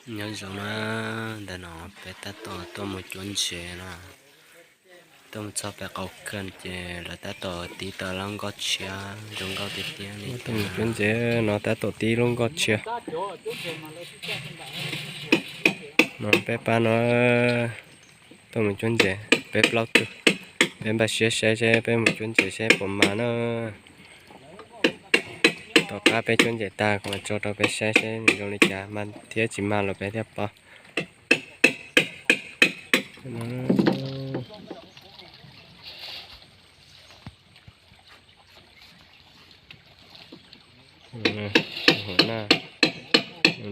Nyob zoo na, ntawm no peb tab tom tuaj mus cuab ntses no, tuaj mus txog pem qaum kawg ces lawv tab tom tib tau lub nkoj tshiab zoo nkauj tiag tiag li. Tuaj mus cuab ntses no tab tom tib lub nkoj tshiab. No peb pab no tuaj mus cuab ntses peb plaub tug, peb npaj siab saib seb peb mus cuab ntses seb puas mag na. Tom qab peb cuab ntses tag kuv mam tso rau peb saib seb nws zoo li cas, mag thiab tsis mag los peb thiaj paub.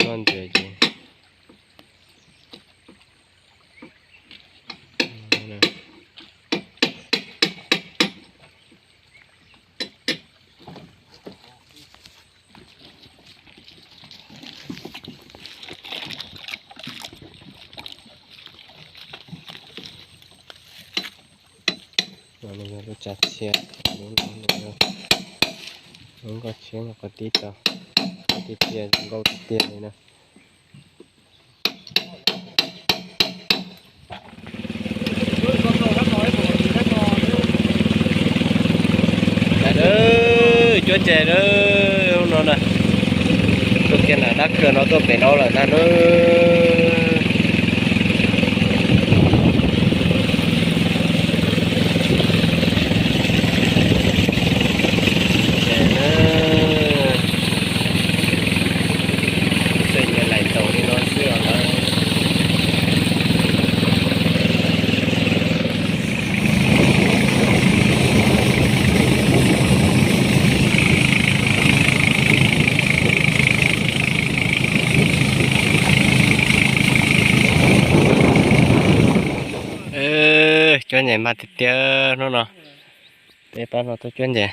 Noj ntses ces Lub tsav txhiab, lub nkoj tshiab no qhov tib tau, tiag tiag zoo nkauj tiag tiag li na. Cuab ntses na, hnub no na, tuaj kiag nram dab kawg no tuaj pem no lawm ntag na. Cuab ntses mag tiag tiag hnub no. Peb pab no tuaj cuab ntses.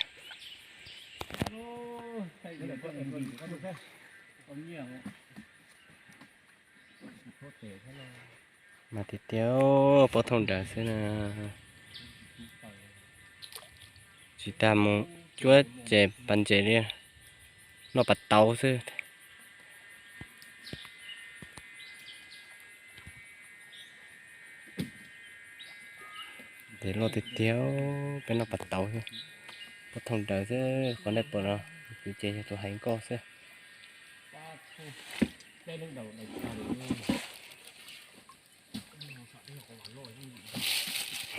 Mas tiag tiag, pob thooj daws xwb na. Tsis tas mus cuab ces pas ntses li, noj pas tauv xwb. Ces loj tiag tiag, peb noj pas tauv xwb. Pob thooj daws xwb, qhov nej pom no, kuv ces yog tus hais nkauj xwb.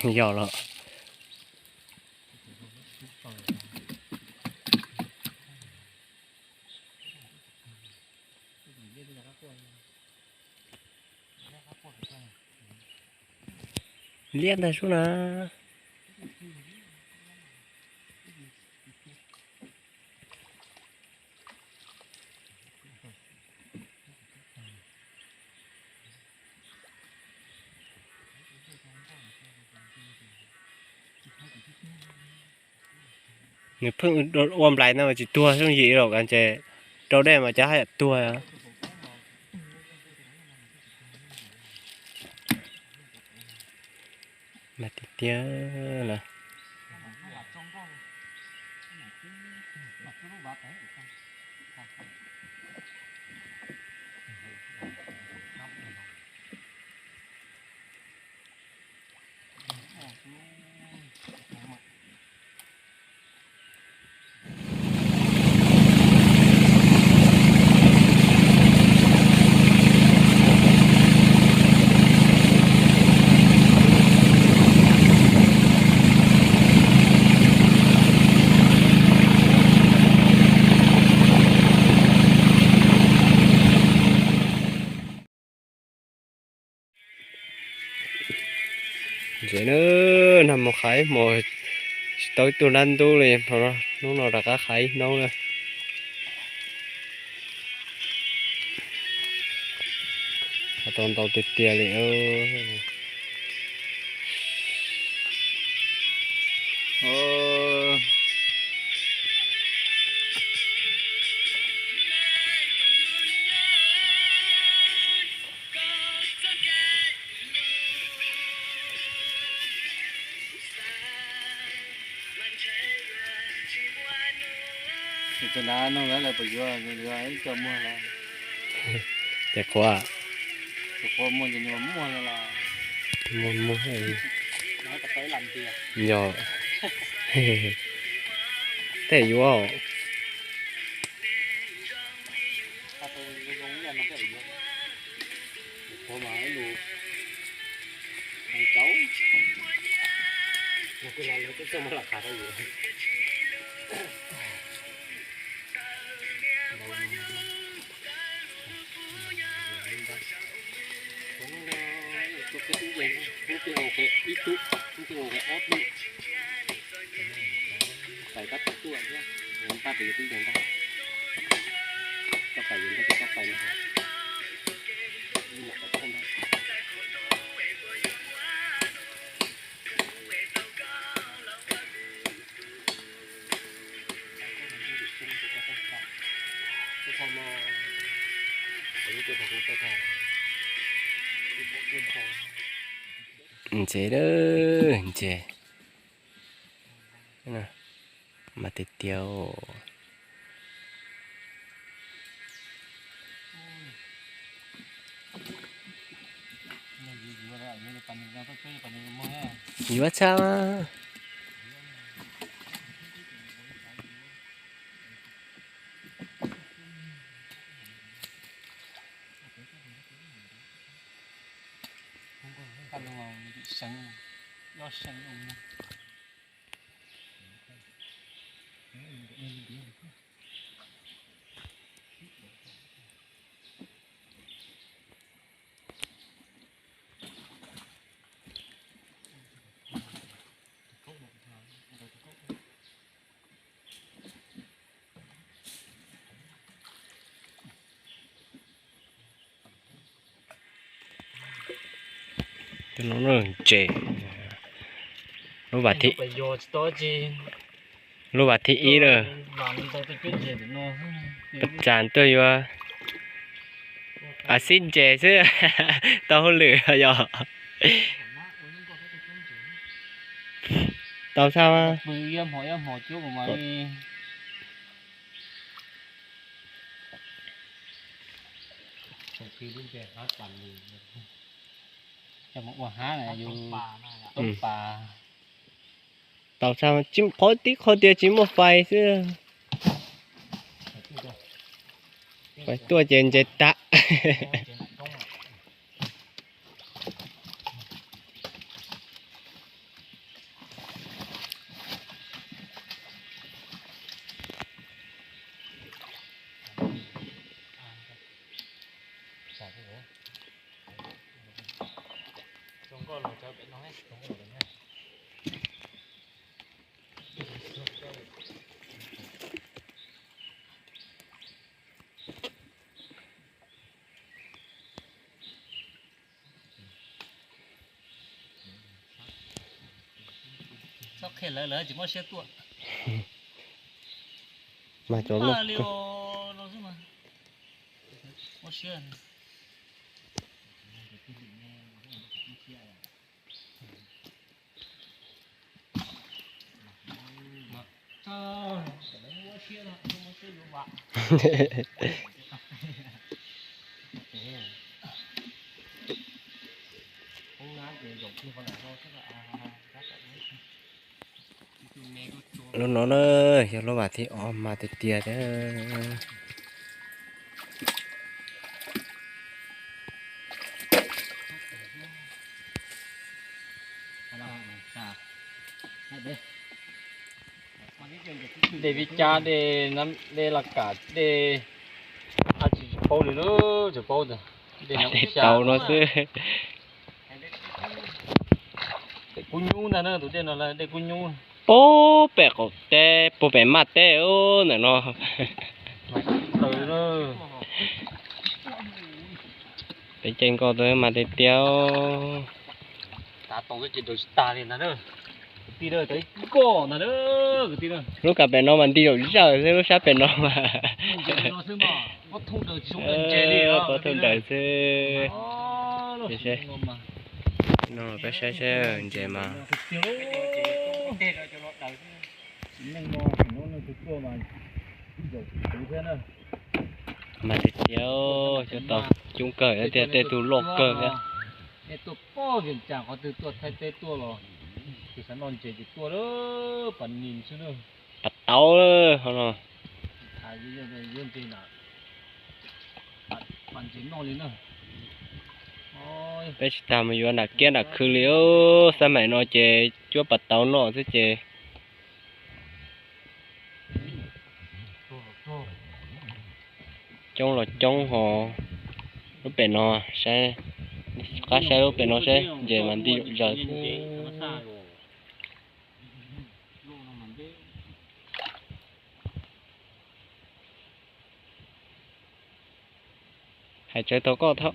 Yog los. Liab ntag sub na. Nws pheej ua nplais no mas tsis tuag, zoo yim los kas ces rau dej mas cov haj yam tuag. Mas tiag tiag lawm. Ntses na, nag hmo qhaib hmo tsis tau ib tug dab ntub li, hnub no rov qab qhaib ib hnub na. Qhaib tau ntau tiag tiag li. Tus nav noog lawv puas yuav, yuav ib co muag lawm. Ces qhuav, Muaj, muaj. Yog. Tej yuav. Ib tug, ib tug ob tug. Pais tab tom tuaj thiab, pab pem yus tib yog ntag. Koj pais yus ntag, koj pais ntag. Ntses, ntses mas tiag tiag. Yuav tshaj. Tus no ntses, lub vas thib, lub vas thib ib lawm. Pas tas tuaj yuav a xib ntses xwb, tau hauj lwm yog. Tau txhab. Ua hab na yus tau pas. Tau txhab, qhov tib qho tias tsis muaj fais xwb. Fais tuaj ces ntses tag. Txhob qhia lawv, lawv tsis muab siab tuaj. Mas cov loj kawg. Lub no na, yog lub vas thib ob mas tiag tiag thiab. Dej Vib Cab, dej Las Kam, dej dab tsi tsis paub li na, tsis paub ntag. Dej tau no xwb. Dej kub nyub ntag na, tus dej no dej kub nyub. Puag pem qaum teb, puag pem maj teb ntawm no. Pem caij nkoj tau mas tiag tiag. Lub kas pem no mas nti zaum zawm xwb, lub sab pem no mas pov thooj daws xwb. No peb saib saib ntses mas. Mas tiag tiag, cov tau coob kawg thiab, tej tug loj kawg thiab. Nej tuaj pom vim cas qhov twg tuaj Thaib teb tuaj los, tus xav noj ntses ces tuaj lawm, pas nis xwb na. Pas tauv hov no. Peb tsis tas mus yuav nram kiab nram khw li, xab maim no ces cuab pas tauv noj xwb ces. Coob los coob ho, lub pem no saib, qab saib lub pem no saib ntses mas nti zaws xwb. Hais tsawv tau koj thab.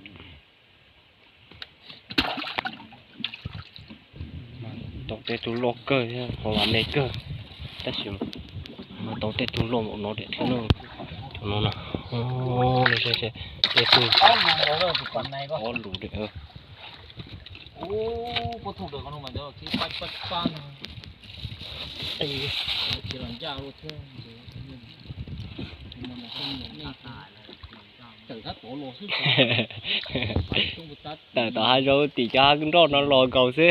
Tau tej tug loj kawg thiab, qhov vas me kawg, tab sis mas tau tej tug loj npaum no thiab no. Cov no no, tej tug ob lus. Tawm tom hav zoov tim cov hav nroj no los nkaus xwb.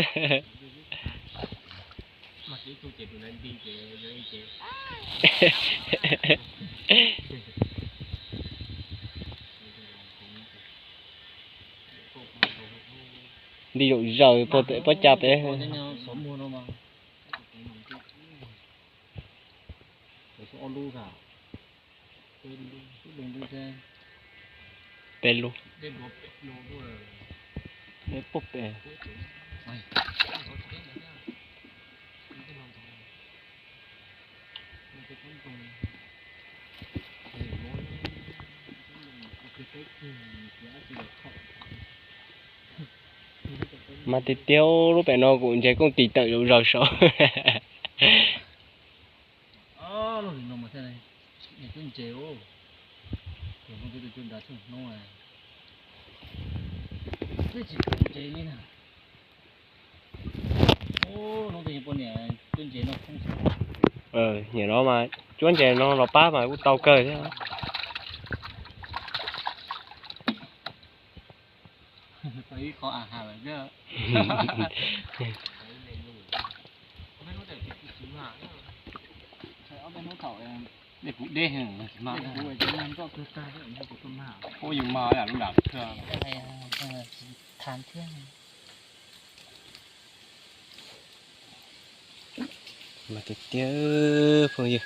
Nti zaum zaws pem pob cag pem. Peb lub. Mas tiag tiag, lub pem no kuv ntses kooj tis tawm zaum zaws saud. Nim no mas cuab ntses no los pab mas kuj tau kawg thiab. Ua yus mas lub nram thiab. Mas tiag tiag phooj ywg,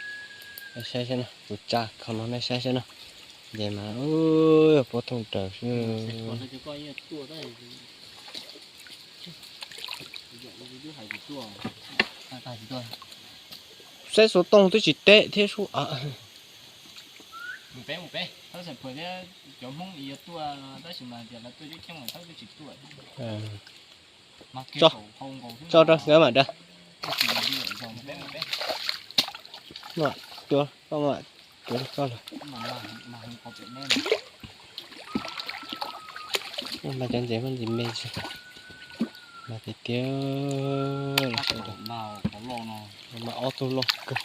nej saib saib na, kuv tsa qhov no nej saib saib na. Ces mas pob thooj raws xwb. Saib xuv tooj twb tsis teb thiab sub. Tso, tso rau nkawd mam da. Mam cuav, koj mam cuav rau koj lawm. Mas cov ntses mas ntses me tsis mas tiag tiag. Mas ob tug loj kawg.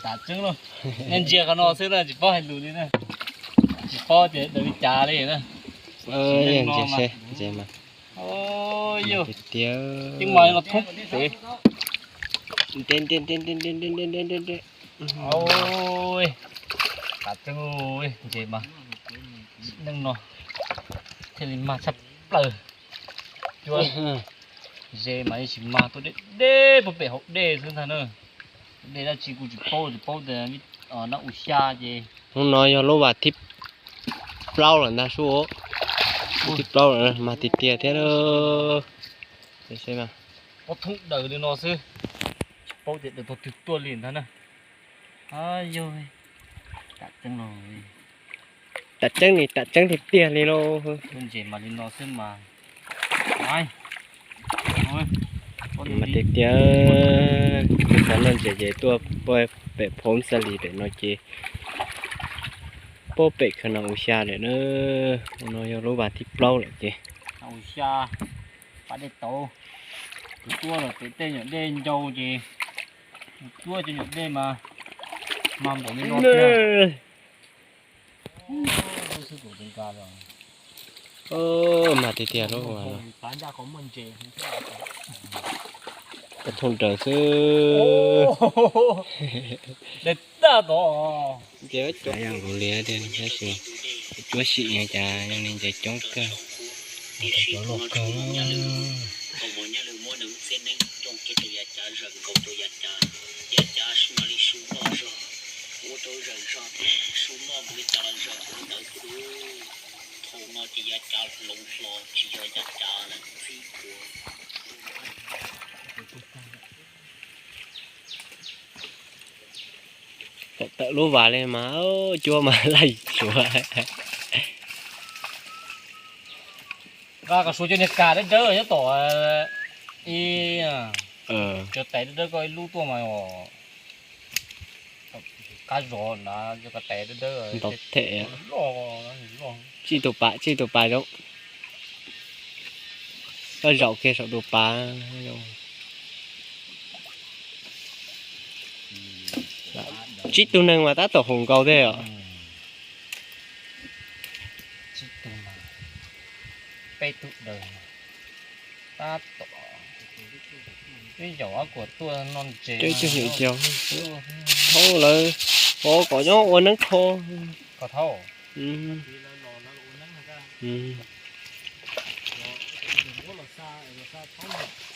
Tav tseeb lauj, nej ntsia qhov no xwb na, tsis paub hais lus li na. Tsis paub tias daws li cas li na. Ntses mas tiag tiag. Yeej mas los thoob pem. Tav tseeb, ntses mas neej no thiaj li mag tshaj plaws. Cuab ze mas yeej tsis mag, tuaj deb deb puag pem hauv dej xwb ntag na. Dej dab tsi kuj tsis paub, tsis paub tias nab u xya ces. Hnub no yog lub vas thib plaub lawm ntag sub. Thib plaub lawm, mag tiag tiag thiab. Pob thoob daws li no xwb, tsis paub tias daws tog twg tuaj li ntag na. Yog, tam tseeb li, tam tseeb tiag tiag li lauj. Ntses mas li no xwb mas. Mas tiag tiag, xav noj ntses ces tuaj pem Phoov Xa Lis pem no ces, puag pem khav no u xya lawm na. No yog lub vas thib plaub lawm ces. Pab dej tauv, kuv tuaj los pem tej nyuam dej ncau ces Cuab cov nyuam dej mas mas npaum li no. Mas tiag tiag lub vas no. Thooj raws xwb. Ces kuv li tiag, tab sis cuab sim cas zoo li nce coob kawg. Cov loj kawg. Tawm tawm lub vas li mas cuab mas laij suav. Nqa kom suav cov niag kas dawb dawb nyob tom, cov tais dawb dawb koj ib lub tuaj mas qab zov na, cov tais dawb dawb ntau them. Tsij tus pas, tsij tus pas zoo. Koj zaum kiag saum tus pas. Tsib tug neeg mas tab tom haum nkaus thiab os. Peb tug daws tab tom, peb yaum ob kuam tuaj noj ntses. Peb tug yaum yog thaub lawv, o, kom nyob ua neeb kho. Kho thaub.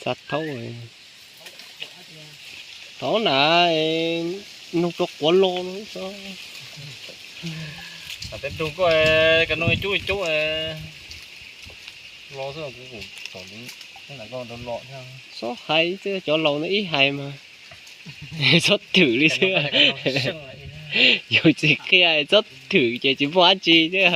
Xa thaub. Thaub na, nug rau quav lo no. Tej nug koj, koj nug cub cub lo xwb, kuv txom li, txhob hais, cov laus no ib hais mas txhob thwm li xwb. Yus tsis qhia txhob thwm ces tsis muaj dab tsi thiab.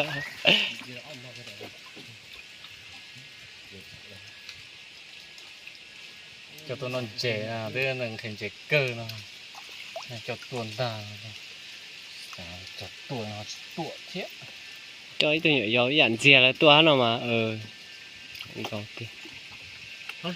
Coj tuaj noj ntses, twb nqhis ntses kawg no, coj tuaj ntag. Coj tuaj no tsis tuaj thiab. Coj ib tug nyuam yaus ib yam ntxiag lawv tuaj no mas. Nkaus tiag. Coj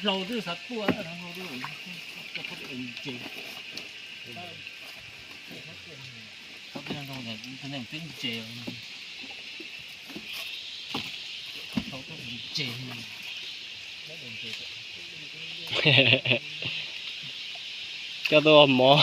tuaj ua mov.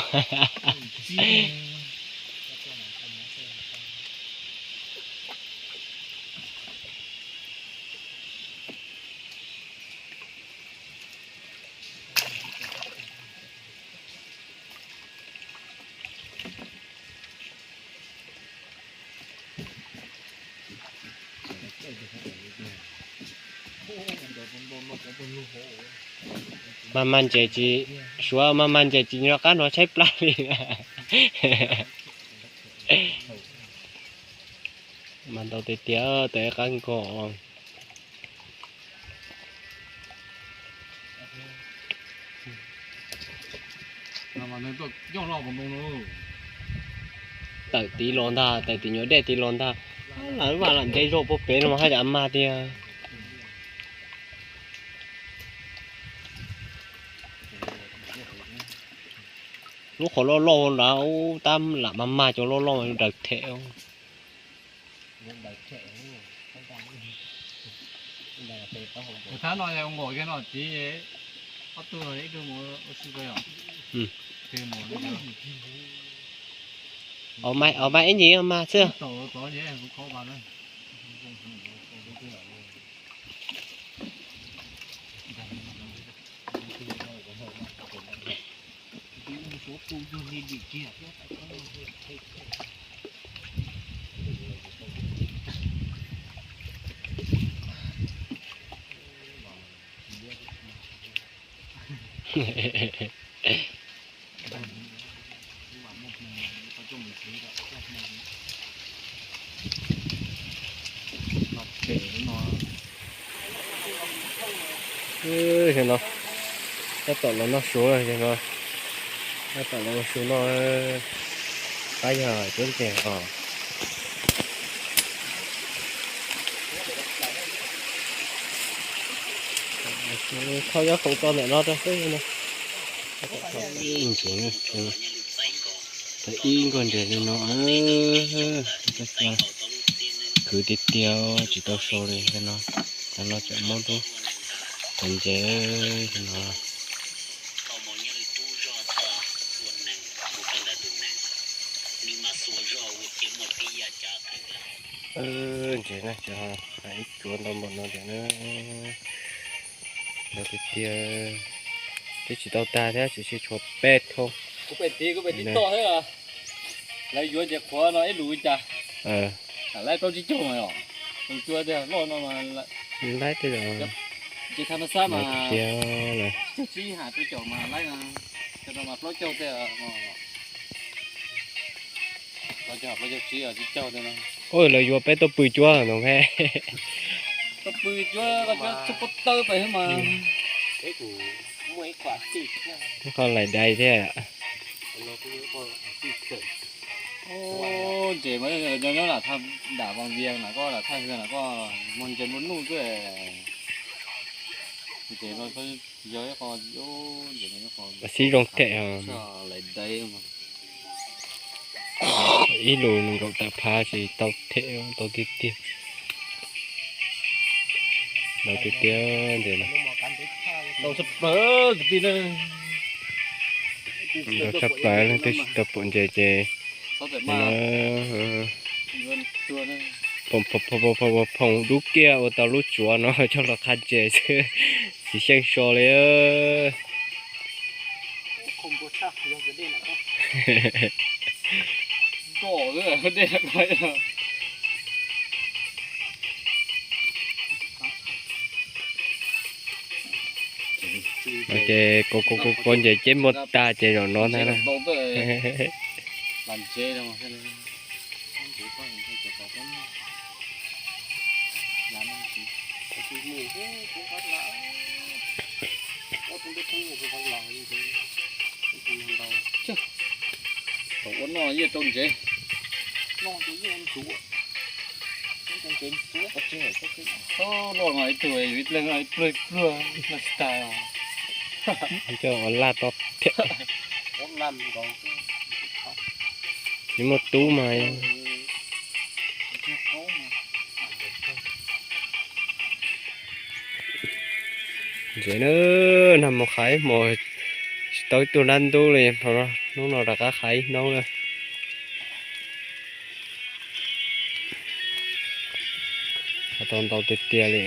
Maj maj ntses tsis, suav maj maj ntses tsis nco qab hnov tshaib plab li. Mas ntau tiag tiag, tawm ib qab nkaus. Tawm tid los ntag, tawm tim nyuam dej tid los ntag. Lawv vaj lam nce zog puag pem no mas haj yam mag tiag. Lub qhov loj loj nrad tab lam mag mag, cov loj loj mas daws them. Thab no nqos kiag no txiv, ob tug ib tug mus ua si ko yom. Ov, mas ib nyis mas xwb. Tab tom los noj su, tab tom los ua su noj. Pab yog coob tiag os. Thauj nyob khoom tso ntawm no rau xwb no. Ib ntses, tau ib nkoj ntses li no, kwv tiag tiag tsis tau sau li no. Cov no tseem muab rub cov ntses no. Ntses na, ib cuav ntau npaum no tiag na. Ntau tiag tiag. Twb tsis tau tag thiab, tsis, tsis tshuav peb thoob. Kuv pem tid, kuv pem tid toj thiab. Lawv yuav ces qhuav no ib lus li cas? Lam laib plaub tsib caug mas os. Tus cua tiag loj no mas laib tej zaum ces tha ma xab mas tiag. Caug tsib ham rau caum mas laib no. Cov no mas plaub caug tej. Plaub caug, plaub caug tsib, tsib caug tej no. Ua lawv yuav peb tuaj pw cuab no he. Tuaj pw cuab, koj cuab txhub pob tawb pem xwb mas. Qhov laim dais thiab. Ntses mas nyob nram Vaj Vias na, koj nram Thaj Hwm na, koj muag ntses nplua nuj xwb. Ntses no yog ib qho, ntses no ib qho xib zoo them. Laim dais. Ib lus nees nkaum tawm phav tsis tau them, tau tiag tiag. Ntau tiag tiag ntses no. Ntau tshaj plaws kwv tij na. Ntau tshaj plaws, leej twg tsis tau pom ntses ces phoom dub kiag ua tau lub tsuav no coj los qha ntses xwb, tsis xyeej so li. Ces kov kov kov ntses ceb muag tag ces zaum no ntag na. Thaum ua noj yeej rau ntsev. Loj no ib tug ib pluag ib pluag, ib pluag ib pluag tsis tas. Coj ua laj to thiab. Tsis muaj tub mas. Ntses na, nag hmo qhaib hmo tsis tau ib tug nab ntub li, hnub no rov qab qhaib ib hnub na. Qhaib tau ntau tiag tiag li.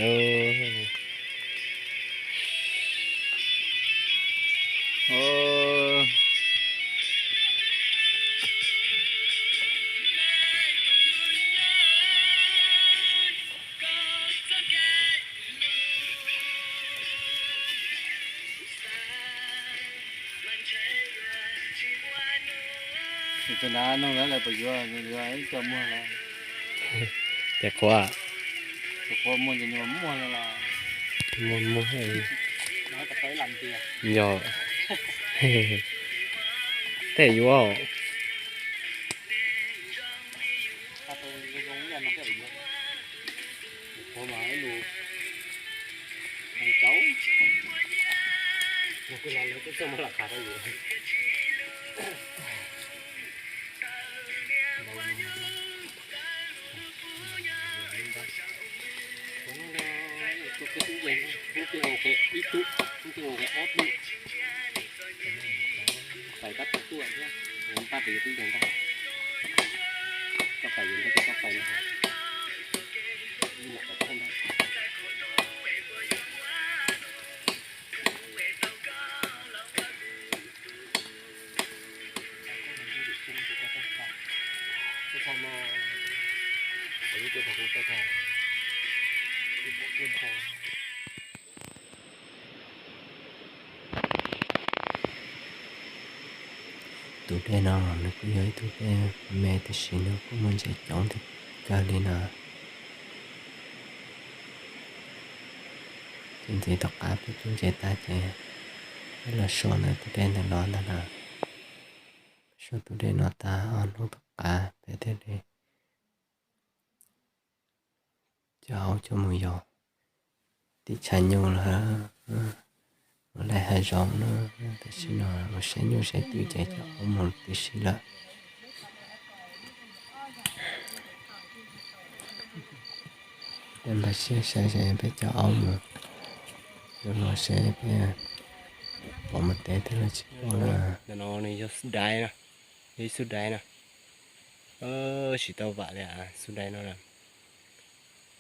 Tus nrad nug lawv lawv puas yuav, yuav ib co muag lawm. Ces qhuav, qhuav muag ces nws muag no los. Muag muag. Yog. Tej yuav. Ib tug, ib tug ob tug, pais tab tom tuaj thiab, pab pes yuav tib ntees ntag. Koj pais yuav ntag, koj pais ntag. Tus dej no nws kuj yog ib tug dej me tab sis nws kuj muaj ntses coob tiag kawg li no. Ces ntxiv tom qab peb cub ntses tag ces peb los so ntawm tus dej ntawm no ntag na. Peb so tus dej no tag ob hnub tom qab peb thiaj li coj aub coj mus yos tim tshav nyuj lawm. Los laij hav zoov no, tam sim no los saib nyuj saib twm ces cov aub mus tib si lawm. Peb npaj siab saib saib peb cov aub mus, yuav los saib peb pom mus teb thiab los tsis pom na. Ntawm no nws yog xub daiv na, yog ib xub daiv na. Tsis tau vam li xub daiv no na.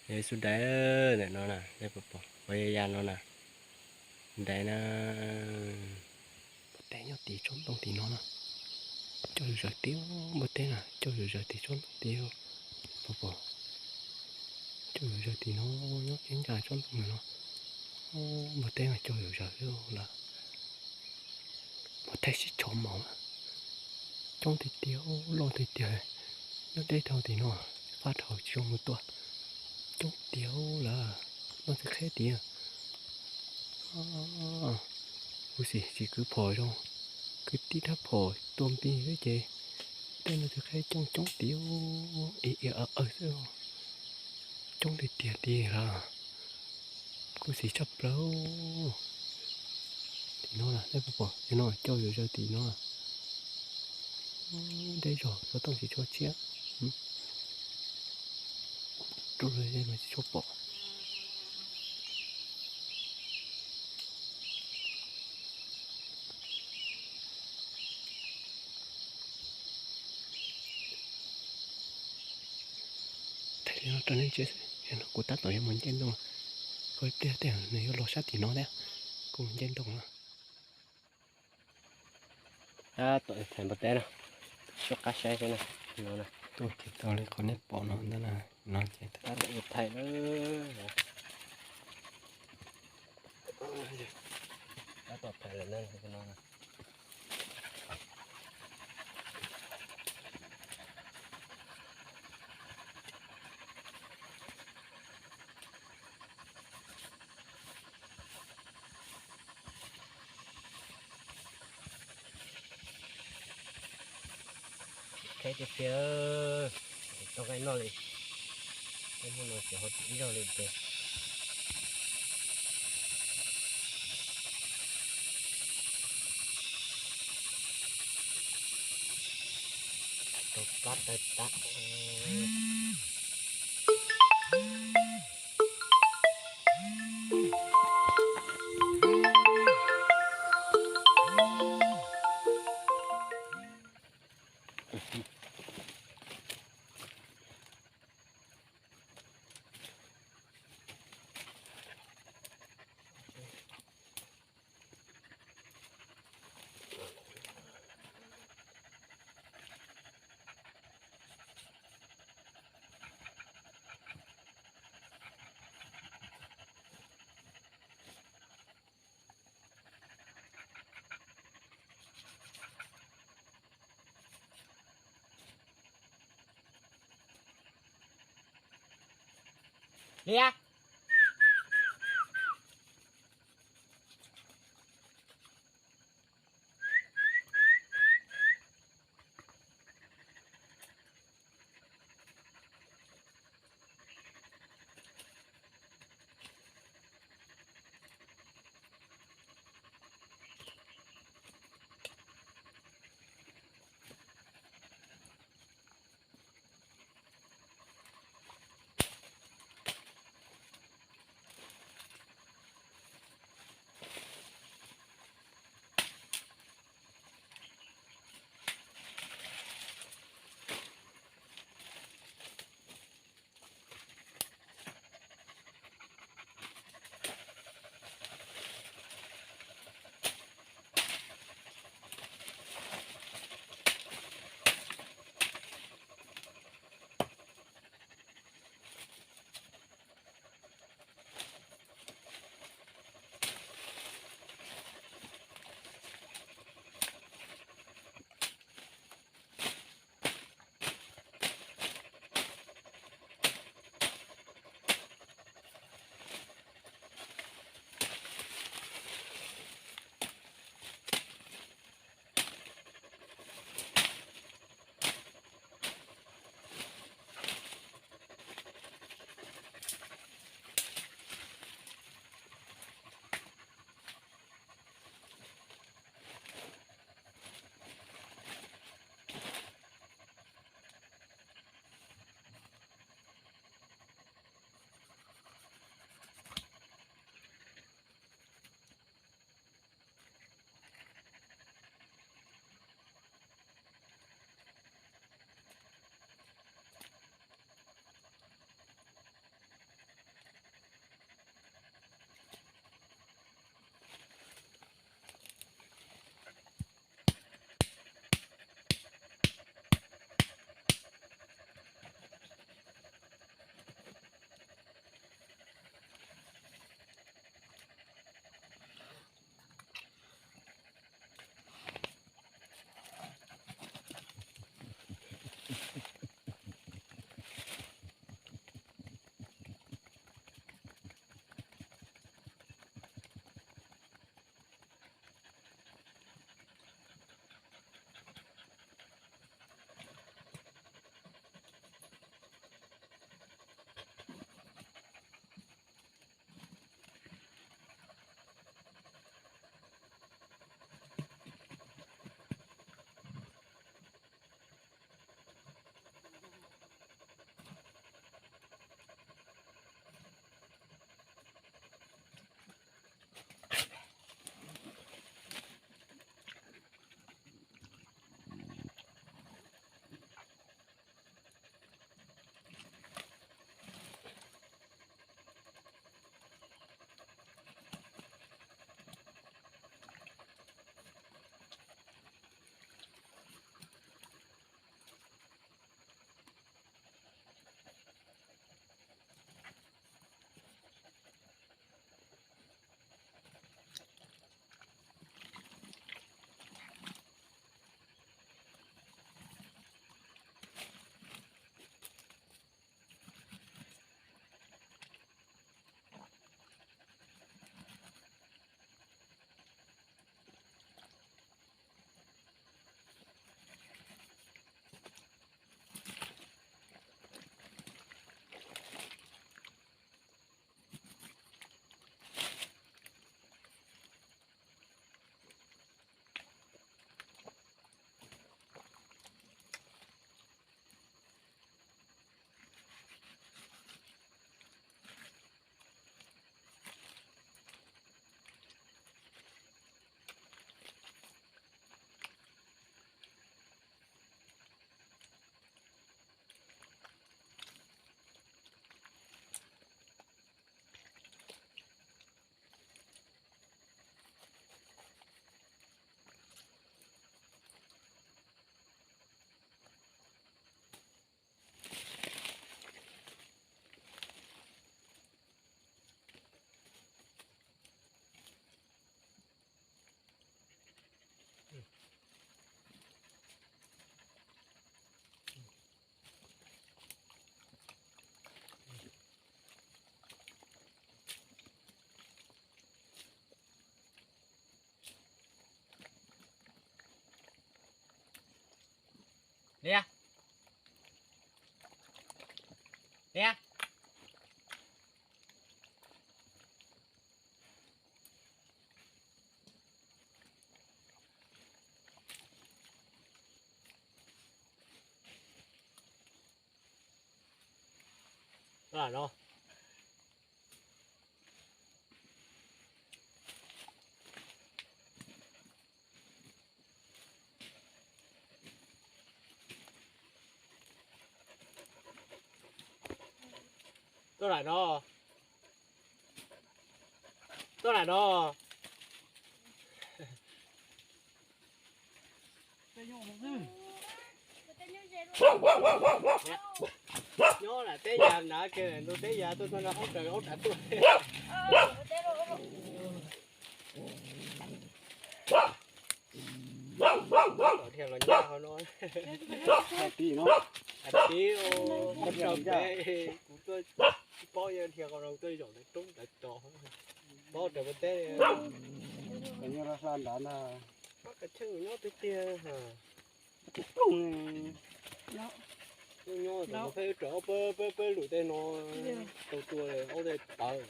Yog ib xub daiv ntawm no na, nej puas pom, pom ya ya no na. Daiv na. Npua teb nyob tim tsob ntoo tim no na. Coj zom zaws tim npua teb na, coj zom zaws tim tsob ntoo tim. Pom pom. Coj zom zaws tim no, nyob kev ncaj tsob ntoo no. Npua teb mas coj zom zaws lawm. Npua teb sib tshov maum na. Coob tiag tiag, loj tiag tiag. Nyob deb dhau tim no, fab dhau tsis zoo mus tua. Coob tiag lawm, noj txiv qheb tiag. Kuv xim tsis kwv phom zoo, kwv tib rab phom tua npis xwb ces tej no txiv qheb coob coob tiag, i i aw aw xwb. Coob tiag tiag tiag lawm. Kuv xim tshaj plaws. Tim no na, nej puas pom, tim no coj zom zaws tim no. Deb zog xov tooj tsis tshua tshiab. Rub los mas tsis tshua pom. Thaij li no rau nej ntsia, kuv tab tom yuav mus nce ntoo, kuv ib pliag tej nws yuav los sab tim no thiab, kuv mus nce ntoo no. Tab tom thaij npua teb no, soj qab saib saib no, no na. Tuaj tsis tau li qhov nej pom no ntag na, no ces tab tom thaij na. Tab tom thaij lawm na, no na. Qheb tiag tiag, tau nqaij noj li. Tej hnub no tsis haus ib zaug li ces tau plab tawg tag. Liam. Liab, Liab. Tuaj lam no. Tuaj lam no. Tuaj lam no. Nyob lam teb yas nrad kiag, ntu teb yas tuaj txog nram hav, raws hav tuaj. Dhia los nyob hauv no. Hais tias, kuv tuaj tsis paub, yog dhia qhov no tuaj zaum ntawm roob ntawd tod, paub raws ua teb. Nyob hla nrad ntag. Pab kav tsheej nyob tiag tiag. Nyob peb raws peb peb lub teb no tau tua ob teg tawv.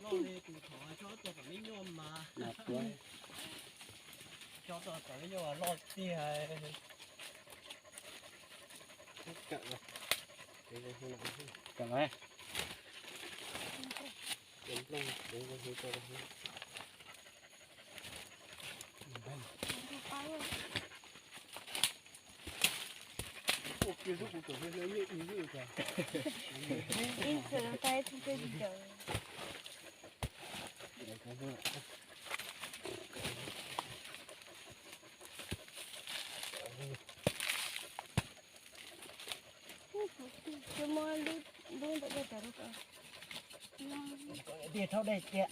Loj li tus thov tso tua kom me nyuam mas. Tso tua kom me nyuam loj tiag. Tsis muaj lub, lub ntawm dej tawm rau. Tiag, rhaub dej tiag.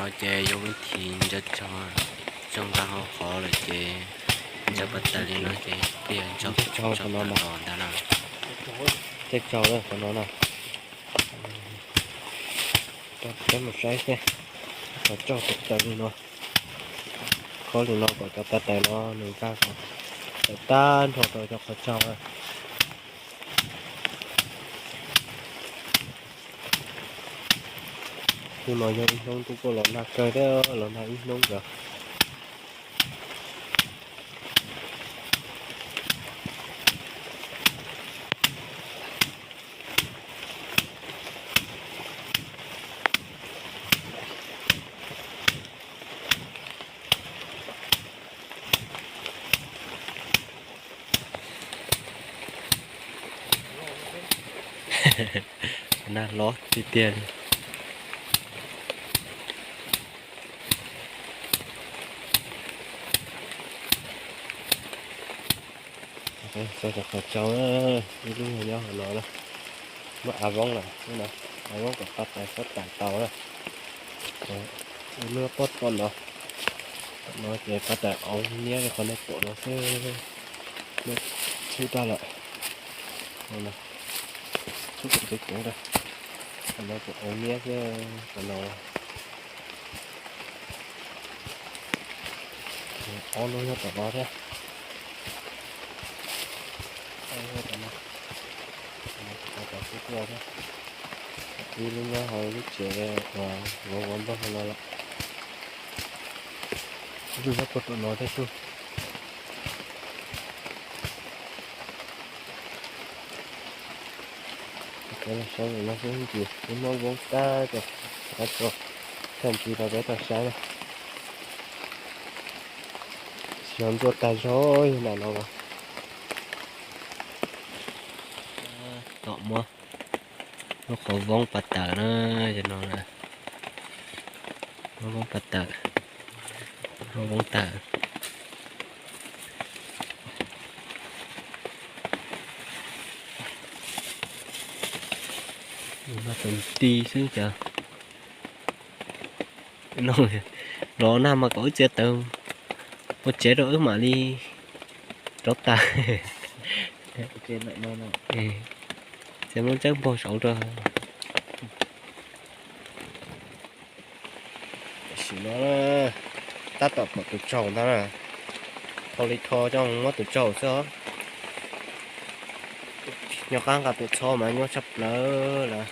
Ces yog ib thim ntsaws tsho, tsoo nqa hauv qhov lawm ces ntsaws pas taws li no ces pliag ntsaws tsho los ntag na. Tej tsho qhov no na. Peb mus saib seb qhov tsho tawm li no, khob li no kom cov pas taws no nws nqa kom tawm tag nrho rau cov qhov tsho na. Hnub no yog ib hnub twb kuj los nag kawg thiab, los nag ib hnub ntawd. Nag hlob tiag tiag li. Txog cov qhov tsho, ib lub nyob hauv no na. Muab av voob lawm, av voob kom pas taws xob tam tau na. Ib lub pob tom no, tom no ces pas taws auv niab li qhov nej pom no xwb, tshwb tag lawm. Tshwb kom ceev ceev rau, tom no ces auv niab xwb, tom no. Ob lub nyob tom no thiab. Ob lub nyob tom no, tom no xwb tuaj thiab. Ib lub nyob hauv lub tsev uas vov vov nplooj hauv no lawm. Ib lub nyob puag tom no thiab xwb. Peb los saib no xwb ntsis, ib hnub voob tag ces rov qab tso thaj ntsis rau peb tau saib na. Xyov ntxuaj tag zog li nram no los. Tom muab lub qhov voob pas tawm na, no, muab voob pas tawm, muab voob tawm. Npaj tus nti xwb cas. Los nag mas kom wb txiav taws ua tsev rau wb mam li rov tas. Txiav muab tseeb npog saud rau. Tam sim no tab tom pom tus tsaug ntag na. Thau li thau coj muab tus tsaug xwb os. Nyob qab nqa tus txhob mas nyuaj tshaj plaws lawm.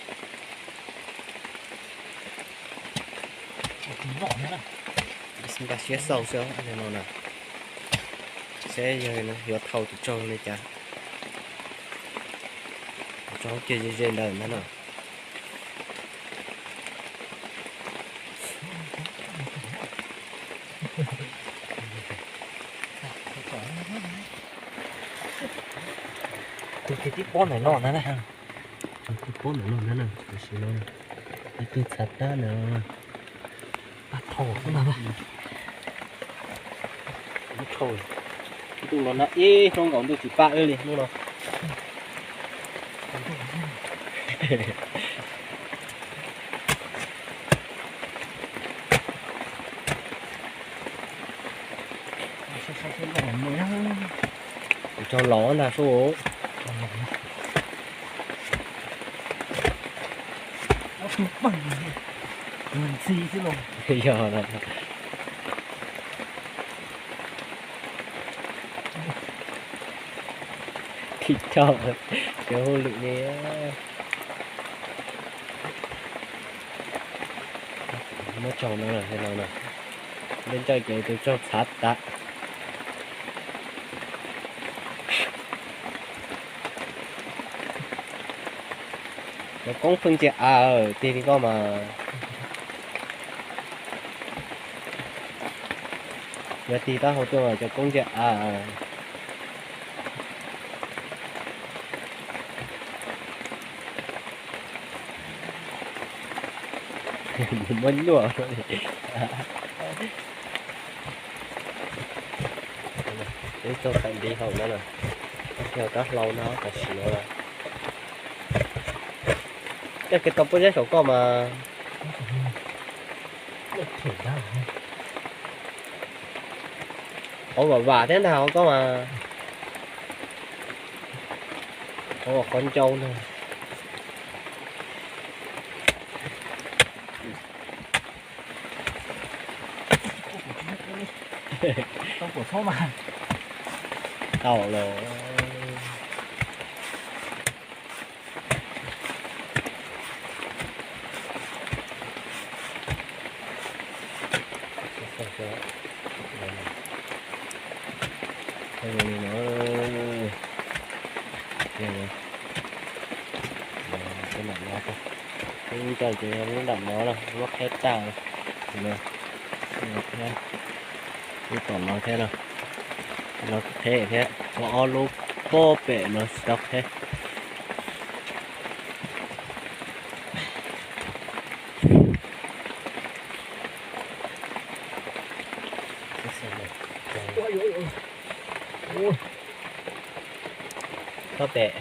Nqa siab xauj xwb no na. Seb yog yuav thau tus tsaug li cas. Tus tsaug kiag ze ze ntawd ntag na. Tus twg tib pob ntawm no ntag na. Tus tib pob ntawm no ntag na, tam sim no ib tug txhav tab ntawm no. Pab thau xwb ntag. Ntuj los nag ib hnub nkaus ntuj tsis pab wb li hnub no. Tus tsaug laus ntag sub. Yog, thim tsaug, cov hauj lwm ne. Muab tsaug no, no, npej ntsawj ces tus tsaug txhav tas. Cov koob pheej ntsia av tig li koj mas. Yog tig taub hau tuaj mas cov koob ntsia av. Muab nyuaj. Peb tuaj tawm nti hauv no na, yog rab hlau no tam sim no. Coj kev tau pob zeb saum koj mas. Qhov vam vam thiab ntag hauv koj mas, qhov qhov ncau ntag. Tau los. Lub nram no na, lub qheb tag no, lub tom no thiab no, lub qheb thiab, ob lub pob pem no tsis tau qheb. Pob pem.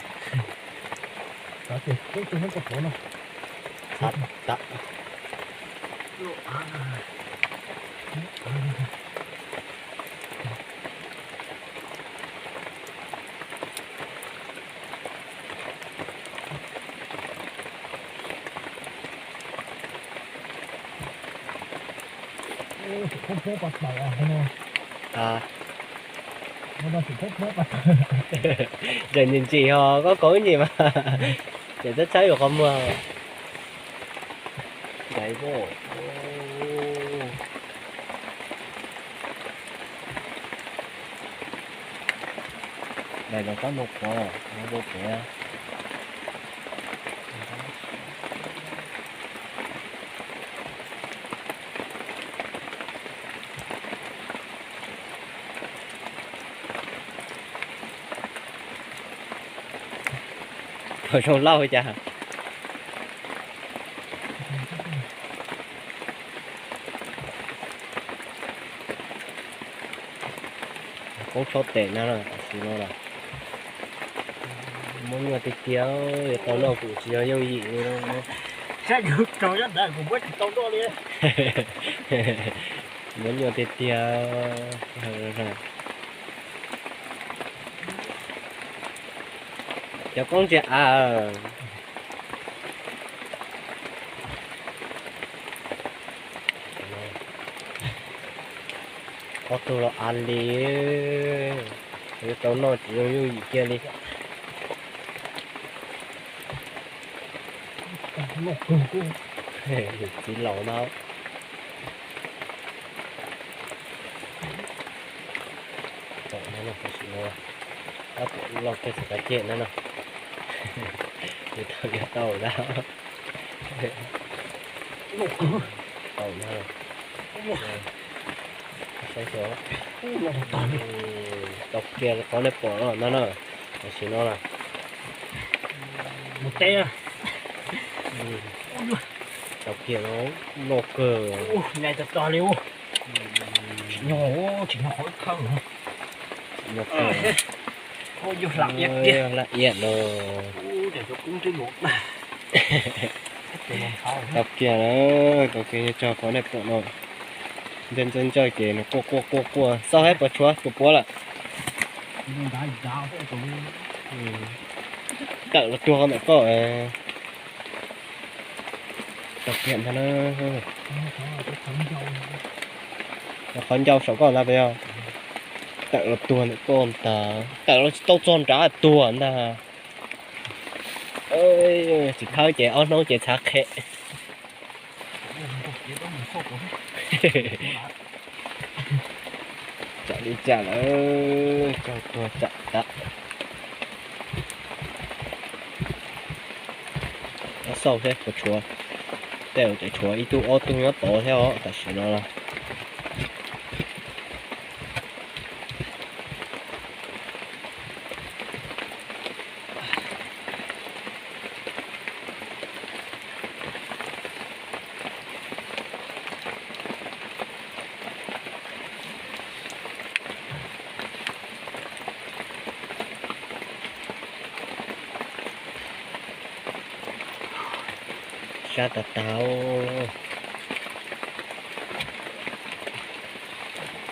Tseem ntsim ntsim ho koj kauv ib ntsim mas, tseem tshaib tshaib yuav qhov muag. Daim no kab mus qhuav, mus rau pem. Pom zoo lauj cas. Koob tshob tes no na, tam sim no los muab nyuaj tiag tiag, yuav tau noj kuj tsis yog yooj yim li no. Saib kuv rau nyob ntawd kuv muab tsis tau noj li. Muab nyuaj tiag tiag. Cov koob ntsia av. Ob tug los av li, yuav tau noj tsis yooj yim kiag li. Txiv laus no. Tam no tam sim no ob tug loj kiag txog kav cem no no, yuav tau yuav tau ntag. Tau na. Saib xyuas. Tau kiag qhov nej pom no na, tam sim no na. Mus teb na. Tau kiag no, loj kawg. Nyuaj tsis nyuaj qhov ib khawb. Nyuaj kawg. Laj iab los. Tau kiag na, tau kiag tso qhov nej pom no. Ntsawj ntsawj ntsawj ces nws quaj quaj quaj quaj, xauj saib puas tshuav, tshuav puav lawm. Tawm los tuag ntawm koj. Tau kiag ntag na. Qhov ncau saum koj ntag puas yog? Tawm los tuag ntawm koj ntag, tawm los tsis tau txog nrad tuag ntag. Tsis khawb ces ob hnub ces txhav qhe. Tsam li cas lawm, tsaug tuag tsam tas. Xauj saib puas tshuav, tej zaum tseem tshuav ib tug ob tug nyob tod thiab os tam sim no los. Sab tas tas.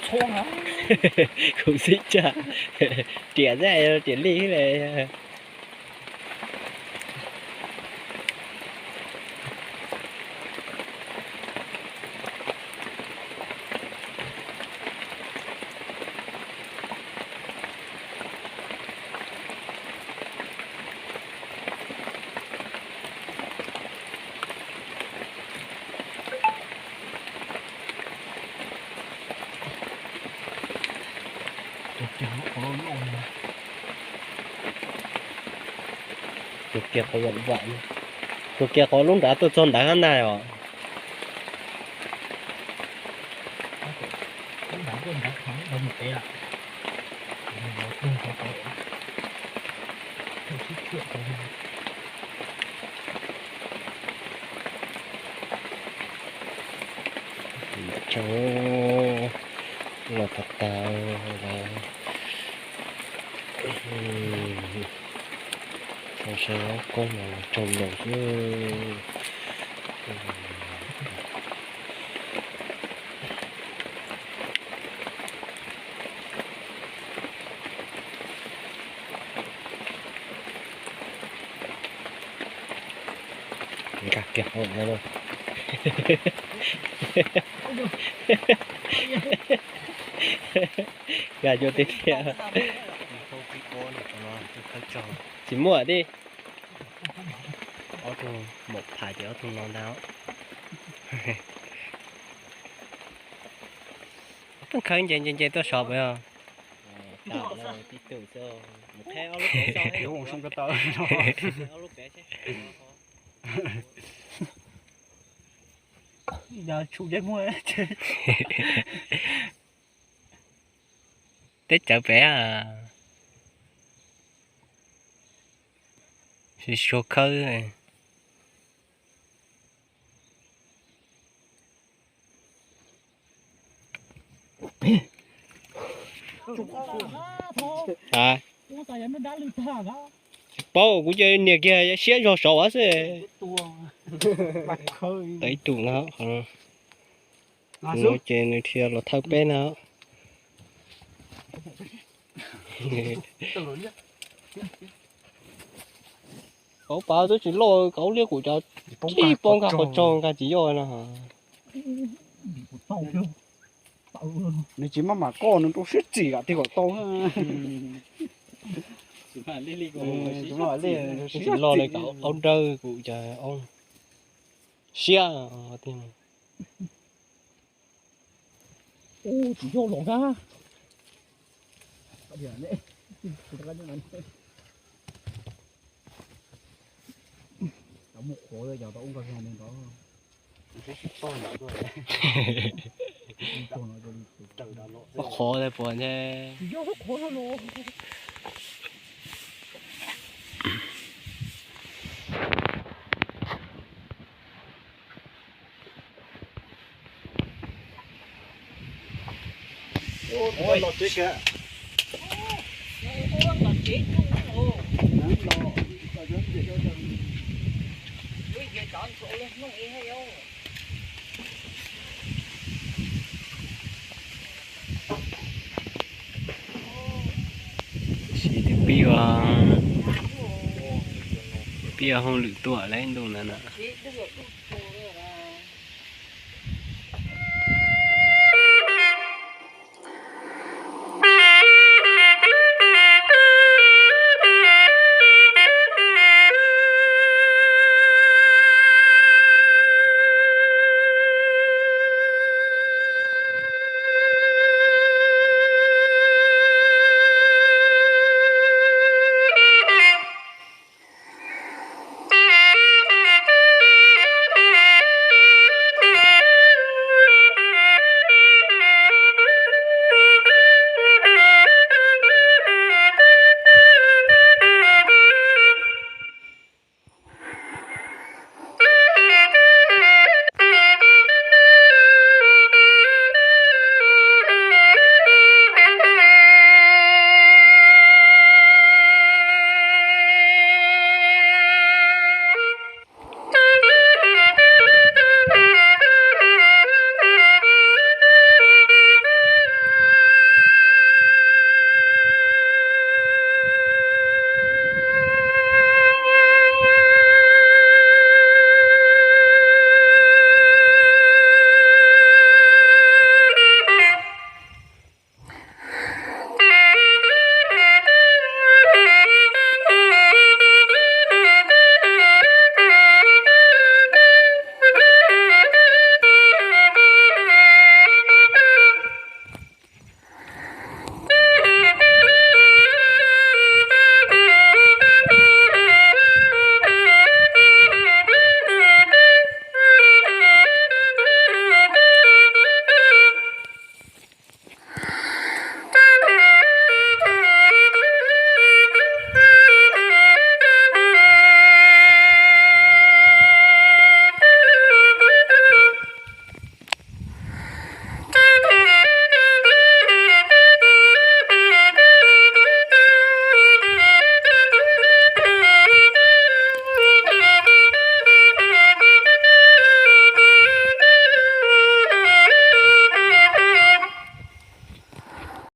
Kuv xib tsag, riam xwb, riam lij xwb le. Tus kiag qhov vam vam, tus kiag qhov lub nrad tuaj txog nrad hab ntag os. Tsaug, los tag tag lawm. Tau saib ob koog mas tsaug lawm xwb. Nkag kiag hauv no. Nkag cuag tiag tiag. Tsis muaj tib. Ob tug maum phais ces ob tug no ntag. Khawb nce nce nce tuaj sov puas yog? Tib tug xwb. Mus qheb ob lub pev xwb. Ob lub pev seb. Tshum dej muag. Teb chaws pem, tsis suav khawb. A, tsis paub, kuv cia nias kiag siab zog saud xwb. Tau ib tug no, tus no ces nws dhia los thawj peb na. Kauv pas twb tsis loj, kauv liab kuv cov tib pob nkag qhov tsaug nkag tsis yoj no. Nws tsis maj mam koj nws rau siab txim lam tiag kom tau. Tsis loj li kauv aub dawb kuv cov aub siab tiag. Tsis yog los na. Mus qhuav cov tau ub nkaus zoo li ntawd. Qhov qhov puas ntshe. Tab sis twb pib ua, pib ua hauj lwm tuaj lawm ntuj ntawd na.